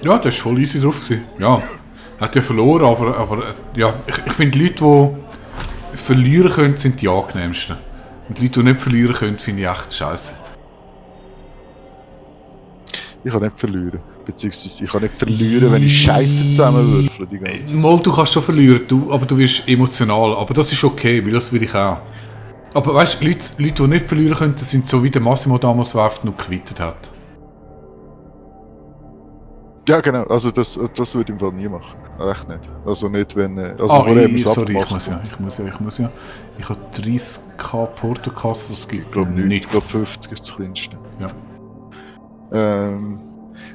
Ja, der war voll easy drauf gewesen. Ja, hat ja verloren, aber ja, ich finde, die Leute, die verlieren können, sind die angenehmsten. Und die Leute, die nicht verlieren können, finde ich echt scheiße. Ich kann nicht verlieren. Beziehungsweise ich kann nicht verlieren, wenn ich Scheiße zusammenwürfle die ganze Zeit. Mal, du kannst schon verlieren, aber du wirst emotional. Aber das ist okay, weil das will ich auch. Aber weißt du, Leute, die nicht verlieren können, das sind so wie der Massimo damals, der einfach nur gewittet hat. Ja, genau. Also das würde ich im Fall nie machen. Echt nicht. Also nicht, wenn... Also sorry, ich muss ja. Ich habe 30k Portokasse, das gibt Ich glaube nicht. nicht. Ich glaube 50 ist das kleinste. Ja. Nein,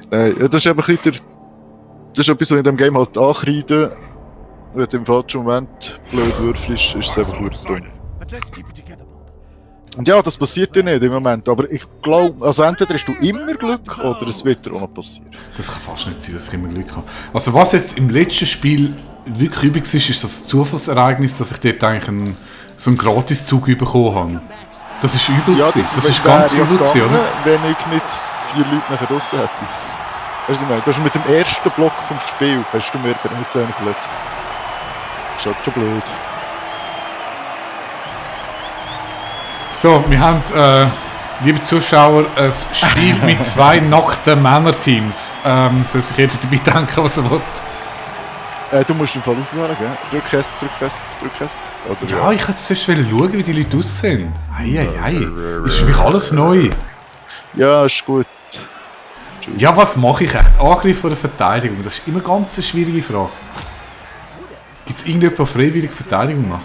das ist eben ein bisschen das ist etwas, was in diesem Game halt ankreiden. Wenn du im falschen Moment blöd würfelst, ist es einfach nur dumm. Und ja, das passiert dir nicht im Moment, aber ich glaube, also entweder hast du immer Glück oder es wird dir auch noch passieren. Das kann fast nicht sein, dass ich immer Glück habe. Also was jetzt im letzten Spiel wirklich übel war, ist das Zufallsereignis, dass ich dort eigentlich so einen Gratiszug bekommen habe. Das ist übel gewesen. Das ist ganz übel gewesen, oder? Wenn ich nicht 4 Leute nachher draussen hätte. Weißt du, du hast mit dem ersten Block vom Spiel hast du mir bei den Zähnen verletzt. Das ist halt schon blöd. So, wir haben, liebe Zuschauer, ein Spiel mit 2 nackten Männerteams. Soll sich jeder dabei denken, was er will? Du musst im Fall auswählen, gell? Drück S. Oder Ja, ich hätte sonst schauen, wie die Leute aussehen. Ei. Ist für mich alles neu. Ja, ist gut. Ja, was mache ich echt? Angriff oder Verteidigung? Das ist immer ganz eine schwierige Frage. Gibt es irgendjemanden, der freiwillig Verteidigung macht?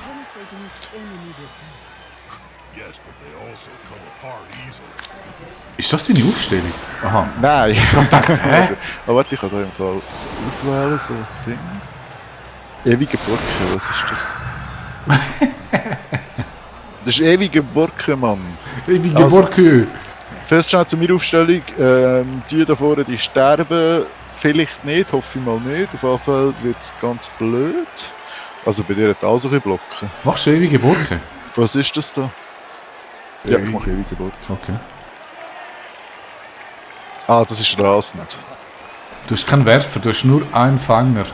Ist das deine Aufstellung? Aha. Nein. Ich habe gedacht, hä? Aber warte, ich kann da im Fall auswählen, so ein Ding. Ewige Burke, was ist das? Das ist ewige Burke, Mann. Ewige Burke. Vielleicht schnell zu meiner Aufstellung. Die da vorne, die sterben. Vielleicht nicht, hoffe ich mal nicht. Auf jeden Fall wird es ganz blöd. Also bei dir hat alles ein bisschen blocken. Machst du ewige Burke? Was ist das da? Ja, ich mache ewige Burke. Okay. Ah, das ist rasend. Du hast keinen Werfer, du hast nur einen Fänger.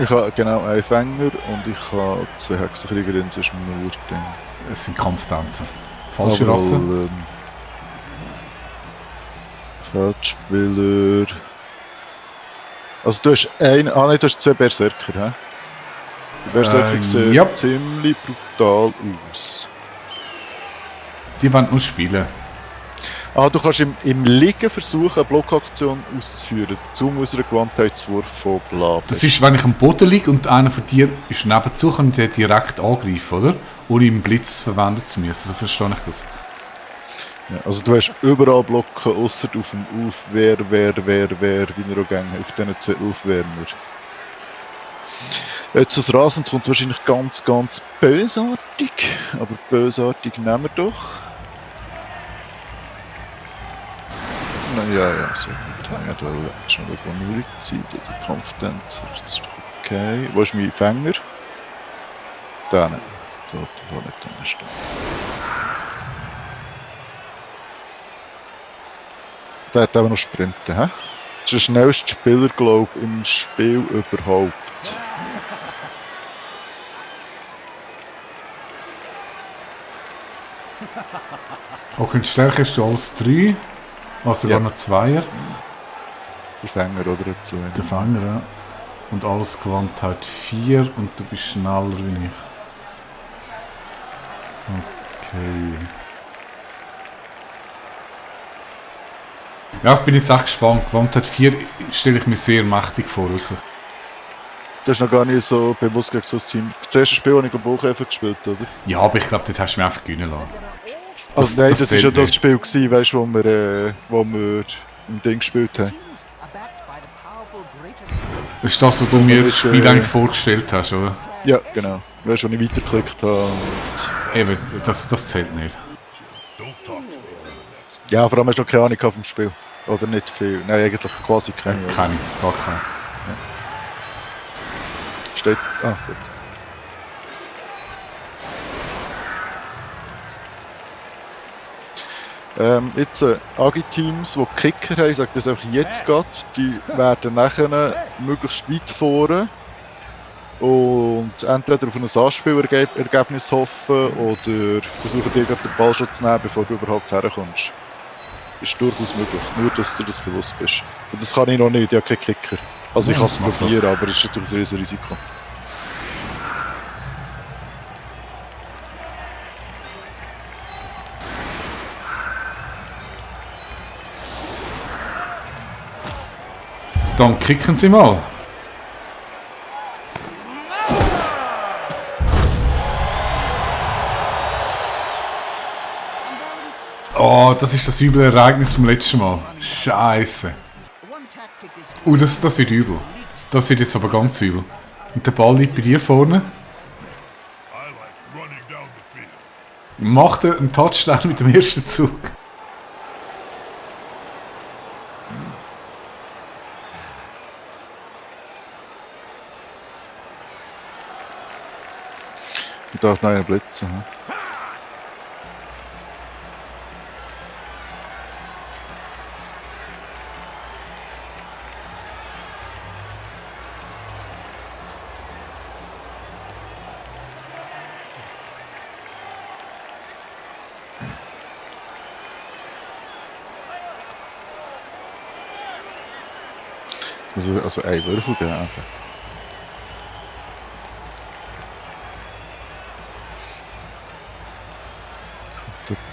Ich habe genau einen Fänger und ich habe 2 Hexenkriegerinnen, sonst nur Ding. Es sind Kampftänzer. Falsche Rasse. Feldspieler. Also du hast einen. Ah nein, du hast 2 Berserker, hä? Die Berserker sehen ja. ziemlich brutal aus. Die wollen nur spielen. Ah, du kannst im Liegen versuchen, eine Blockaktion auszuführen. Zu unserer Gewandtheitswurf von bla. Das ist, wenn ich am Boden liege und einer von dir ist nebenzu, kann ich den direkt angreifen, oder? Ohne einen Blitz verwenden zu müssen. So verstehe ich das. Ja, also du hast überall Blocken, außer auf dem Aufwehr, wie er auch gerne auf diesen 2 Aufwärmer. Jetzt das Rasen kommt wahrscheinlich ganz, ganz bösartig. Aber bösartig nehmen wir doch. Ja, so gut. Ja, da schon eine ruhige Zeit. Also Kampftänzer, das ist doch okay. Wo ist mein Fänger? Da nicht. Da nicht drin stehen. Der hat aber noch Sprinten, hä? Das ist der schnellste Spieler, glaube ich, im Spiel überhaupt. Okay, die Stärke hast du alles 3. Also sogar noch 2er. Der Fänger oder dazu. Der Fänger, ja. Und alles Gewandtheit 4 und du bist schneller wie ich. Okay. Ja, ich bin jetzt echt gespannt. Gewandtheit 4 stelle ich mir sehr mächtig vor, wirklich. Du hast noch gar nicht so bewusst gegen so ein Team. Das erste Spiel habe ich glaube ich auch gespielt, oder? Ja, aber ich glaube, dort hast du mich einfach gewinnen lassen. Also nein, das war ja das Spiel gewesen, weißt, wo wir im Ding gespielt haben. Das ist das, was du mir das Spiel eigentlich vorgestellt hast, oder? Ja, genau. Weißt du, wo ich weitergeklickt habe. Und eben, das zählt nicht. ja, vor allem hast du noch keine Ahnung vom Spiel. Oder nicht viel. Nein, eigentlich quasi keine. Keine, gar keine. Ja. Steht. Ah, gut. Jetzt Agi-Teams, die Kicker haben, ich sage das einfach jetzt gerade, die werden nachher möglichst weit vorne und entweder auf ein Anspielergebnis hoffen oder versuchen dir den Ball schon zu nehmen, bevor du überhaupt herkommst. Ist durchaus möglich, nur dass du das bewusst bist. Und das kann ich noch nicht, ich habe keinen Kicker. Also ich kann es probieren, aber es ist natürlich ein riesiges Risiko. Dann kicken sie mal. Oh, das ist das üble Ereignis vom letzten Mal. Scheiße. Das wird übel. Das wird jetzt aber ganz übel. Und der Ball liegt bei dir vorne. Macht er einen Touchdown mit dem ersten Zug? Ich darf noch einen blitzen. Hm? Also ein Würfel geben.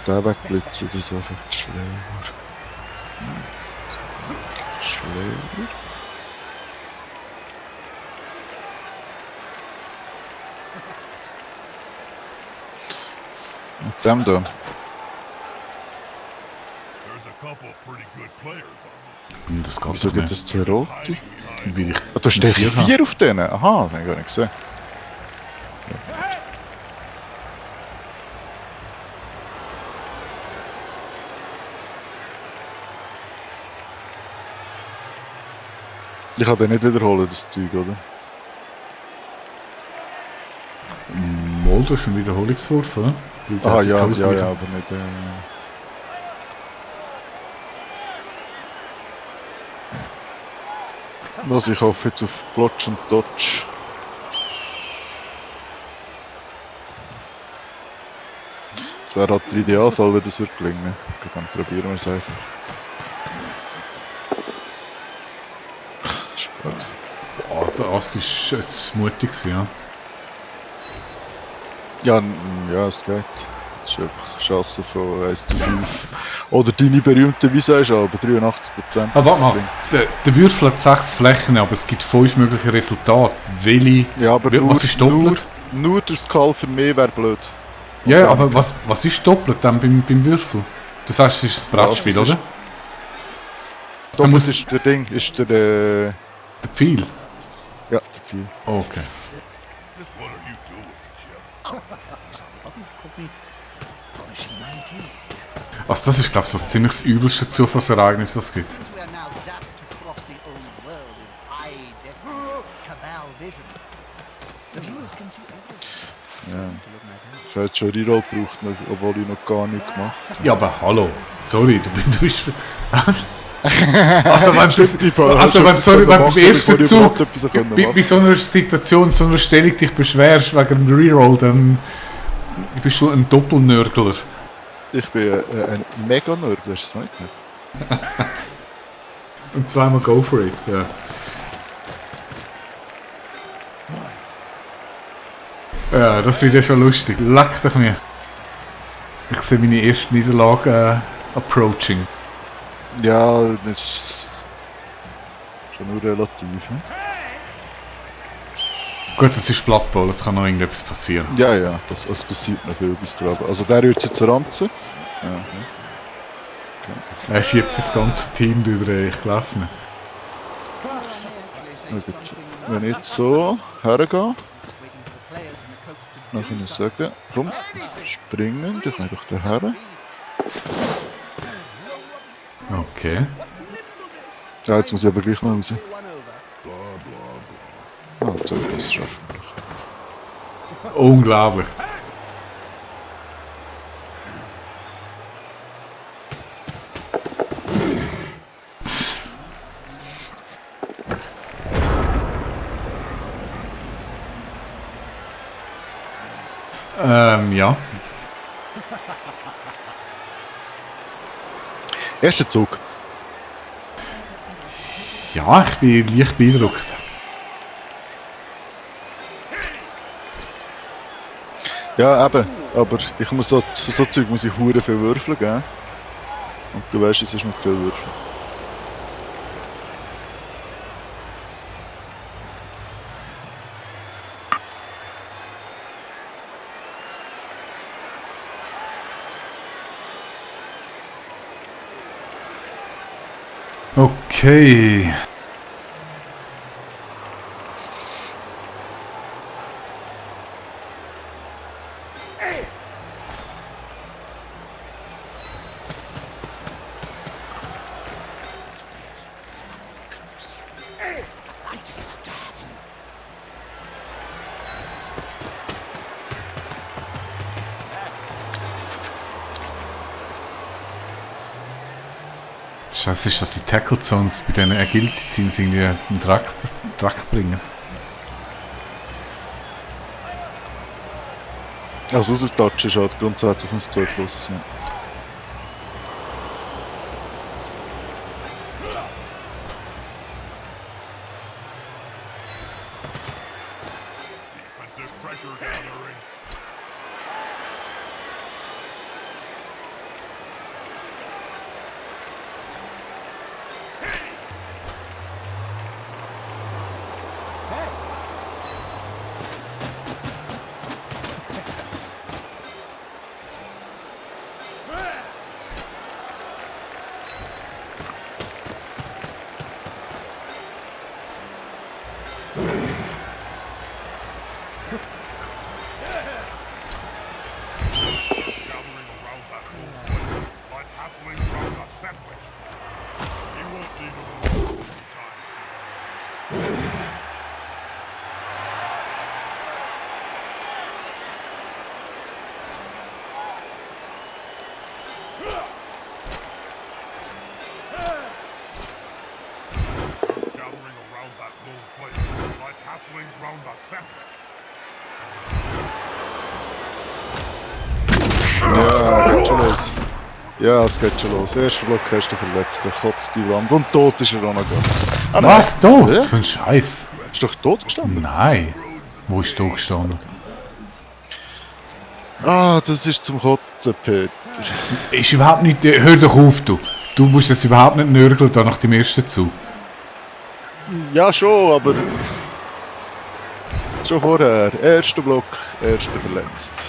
Den wegblitzen, das wäre einfach schlauer. Schlauer. Mit dem da. Das geht Wieso doch gibt nicht. es 2 rote? Weil ich Da steht 4 4 auf denen. Aha, den habe ich gar nicht gesehen. Ich kann den nicht wiederholen, das Zeug, oder? Mal, du hast einen Wiederholungswurf, oder? Weil der Aha, hat die ja, Klausel- aber nicht... Was, ich hoffe jetzt auf Plotsch und Dodge. Das wäre halt der Idealfall, wenn das wird gelingen. Okay, dann probieren wir es einfach. Spaß. Boah, das ist jetzt mutig gewesen, ja. Ja, ja, es geht. Das ist einfach Chance von 1:5. Oder deine berühmte Visage, aber 83%. Ah, warte mal, der Würfel hat 6 Flächen, aber es gibt 5 mögliche Resultate. Welche? Ja, aber Was ist doppelt? Nur der Skull für mich wäre blöd. Ja, ja, aber was ist doppelt dann beim Würfel? Das heißt, es ist ein Brettspiel, Ja, es ist- oder? Doppelt muss- ist der Ding, ist der... Der Pfeil? ja, der Pfeil. Okay. Also das ist, glaube ich, so ein ziemlich das übelste Zufallsereignis, das es gibt. We are now zapped to cross the old world in eye destiny, cabal vision. The viewers can see everything. Ja. To look like that. Ich habe jetzt schon Reroll gebraucht, obwohl ich noch gar nichts gemacht habe. Ja, aber hallo. Sorry, du bist... Also wenn beim ersten Zug bei so einer Situation, so einer Stellung dich beschwerst wegen dem Reroll, dann bist du ein Doppelnörgler. Ich bin ein Mega-Nerd, hast du es nicht gehört? Und zweimal go for it, ja. Ja, das wird ja schon lustig. Leck dich mir. Ich sehe meine erste Niederlage approaching. Ja, das ist schon nur relativ. Hm? Gut, das ist Blood Bowl, es kann noch irgendetwas passieren. Ja, ja, es passiert noch viel bis dran. Also der rührt jetzt ranzen. Ja. Er schiebt das ganze Team drüber, ich lasse ihn. Na gut. Wenn ich jetzt so hergehe, Waiting for the players and the coach to dann kann ich sagen, komm, springen, ich kann doch daher. Okay. Ja, jetzt muss ich aber gleich noch raus. one over. Ah, so, das schaffen wir. Unglaublich. Ja. Erster Zug. Ja, ich bin leicht beeindruckt. Ja, eben. Aber ich muss für so Zeug muss ich hure viel Würfel geben. Und du weißt, es ist nicht viel Würfel. Okay. Scheiße, ist das die Tackle Zones bei diesen Agility-Teams irgendwie einen Dreck bringen? Also unser Touch ist halt grundsätzlich uns 2 plus. Ja. Defensive pressure gathering. Gathering around that little plate, like halflings round a sandwich. He won't leave him alone anytime soon. Gathering around that little plate, like halflings round a sandwich. Ja, geht schon los. Ja, es geht schon los. Erster Block, erster Verletzter, kotzt die Wand. Und tot ist er auch noch gar. Was? Tot? Ja. So ein Scheiß. Ist doch tot gestanden? Nein. Wo ist tot gestanden? Ah, das ist zum Kotzen, Peter. Ist überhaupt nicht... Hör doch auf, du. Du musst jetzt überhaupt nicht nörgeln da nach dem ersten Zug. Ja, schon, aber... Schon vorher. Erster Block, erster verletzt.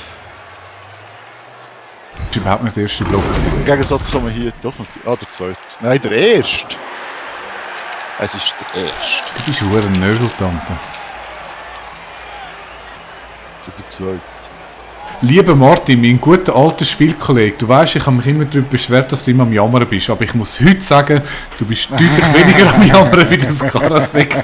Das ist überhaupt nicht der erste Block gewesen. Im Gegensatz kann man hier doch noch... Ah, der zweite. Nein, der erste. Es ist der erste. Du bist eine Nörgeltante. Der zweite. Lieber Martin, mein guter alter Spielkollege, du weißt, ich habe mich immer darüber beschwert, dass du immer am Jammern bist, aber ich muss heute sagen, du bist deutlich weniger am Jammern wie das Karasnik.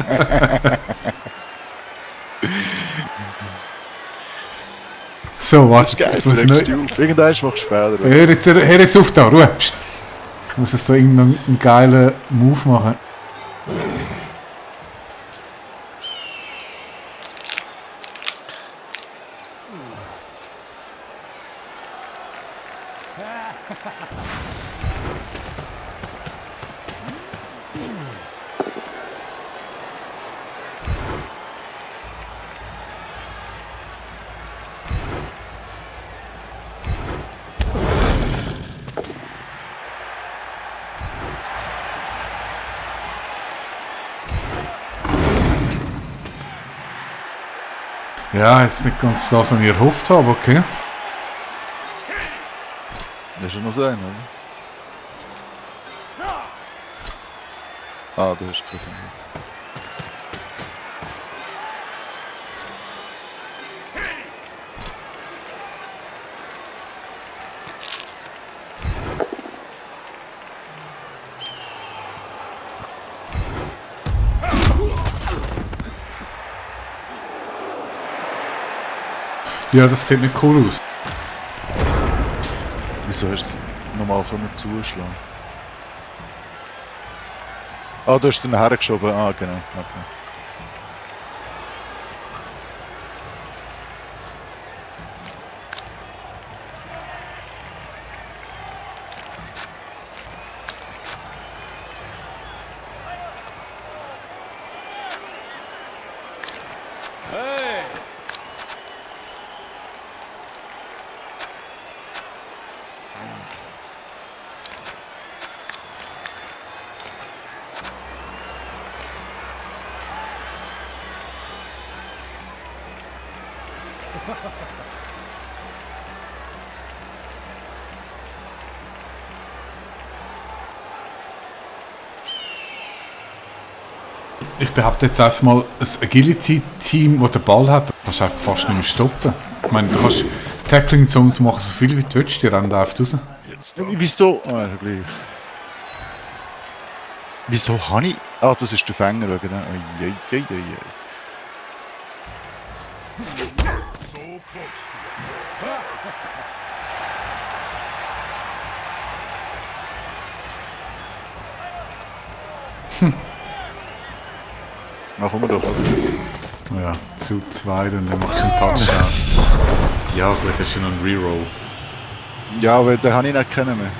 So, warte, jetzt muss ich noch... Irgendwann machst du Fehler. Hör jetzt auf da, Ruhe. Psst. Ich muss jetzt da irgendeinen geilen Move machen. Ja, jetzt nicht ganz das, was ich erhofft habe, okay. Das ist ja noch so einer, oder? Ah, du hast keinen. Ja, das sieht nicht cool aus. Wieso hast du normal können zuschlagen? Ah, du hast den hergeschoben. Ah, genau. Okay. Ich behaupte jetzt einfach mal, ein Agility-Team, das den Ball hat, kannst du einfach fast nicht mehr stoppen. Ich meine, du kannst Tackling-Zones machen, so viel wie du willst, die rennen einfach raus. Wieso? Ah, gleich. Wieso habe ich... Ah, das ist der Fänger, genau. Oi. So close to it. Machen wir doch, oder? Ja, zu 2, dann machst du einen Touchdown. Ja gut, das ist ja noch ein Reroll. Ja, aber den habe ich nicht kennen mehr.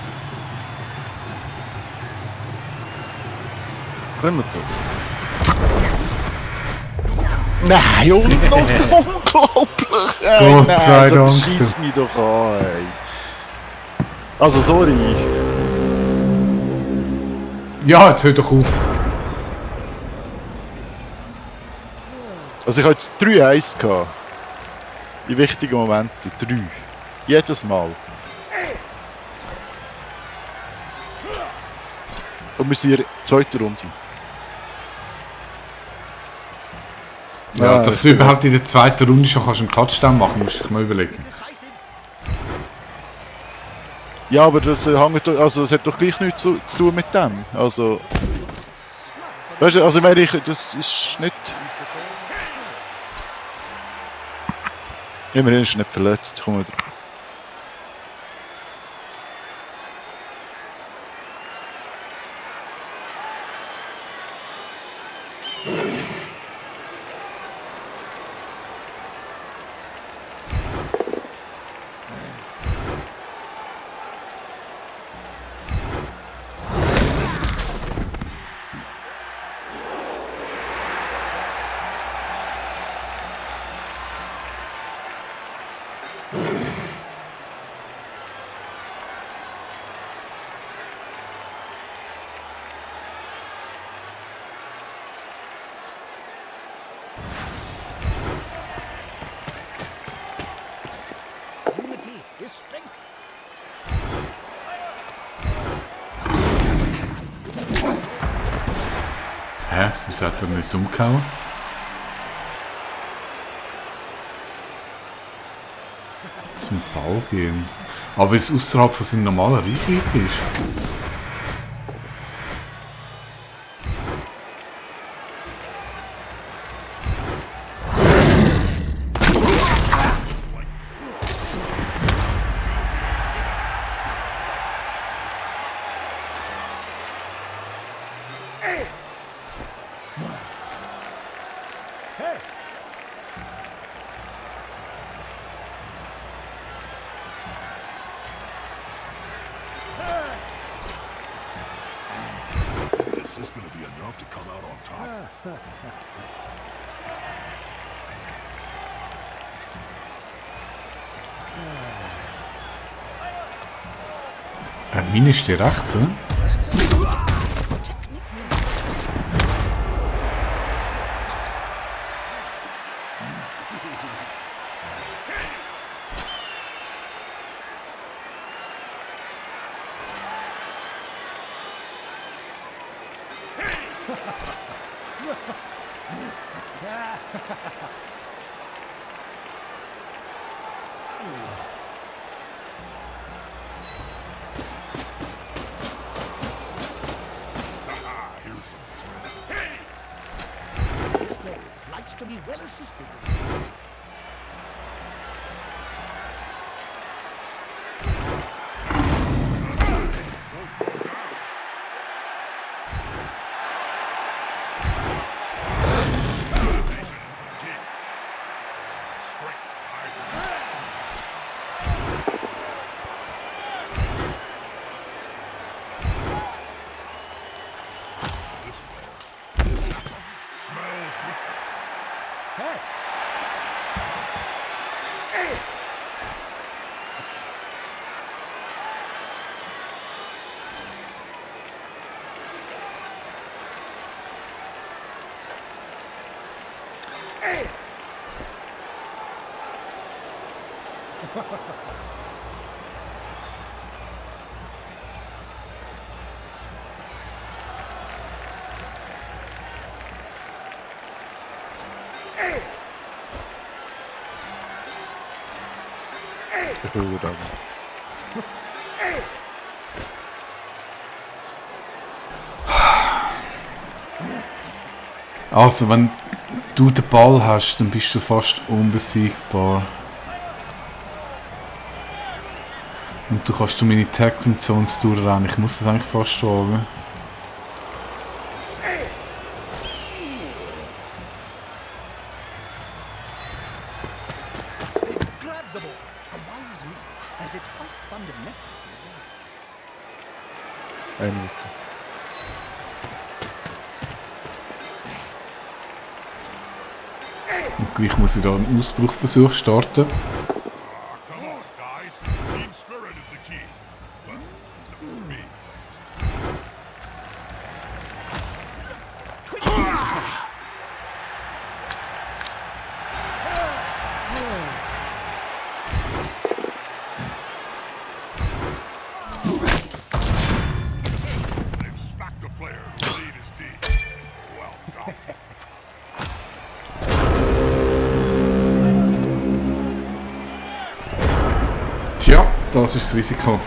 Können wir doch. Nein, unglaublich! Gott sei Dank. Schieß mich doch an, ey. Also, sorry. Ja, jetzt hör doch auf. Also, ich hatte jetzt 3-1 gehabt. In wichtigen Momenten. 3. Jedes Mal. Und wir sind in der zweiten Runde. Ja, dass du überhaupt in der zweiten Runde schon kannst einen Touchdown machen, musst du dich mal überlegen. Decisive. Ja, aber das hängt doch, also es hat doch gleich nichts zu tun mit dem. Also, weißt du, also ich meine, das ist nicht... Immerhin ist er nicht verletzt. Komm wieder. Unity is strength. Hä? Wieso hat er nicht umgehauen? Zum Ball gehen. Aber weil es außerhalb von seiner normalen Reichweite ist. This is going to be enough to come out on top. Meine ist die rechts, oder? This player likes to be well assisted. Strength. This player smells weakness. Ich will dann. Also, wenn du den Ball hast, dann bist du fast unbesiegbar. Und du kannst meine Tackling Zones durchrennen. Ich muss das eigentlich fast wagen. They grab the ball. A wise move, as it's quite fundamental. Eine Minute. Und gleich muss ich da einen Ausbruchversuch starten. Come on, guys. Team spirit is the key. Well, except for me. They've smacked a player to lead his team. Well done. Tja, das ist das Risiko.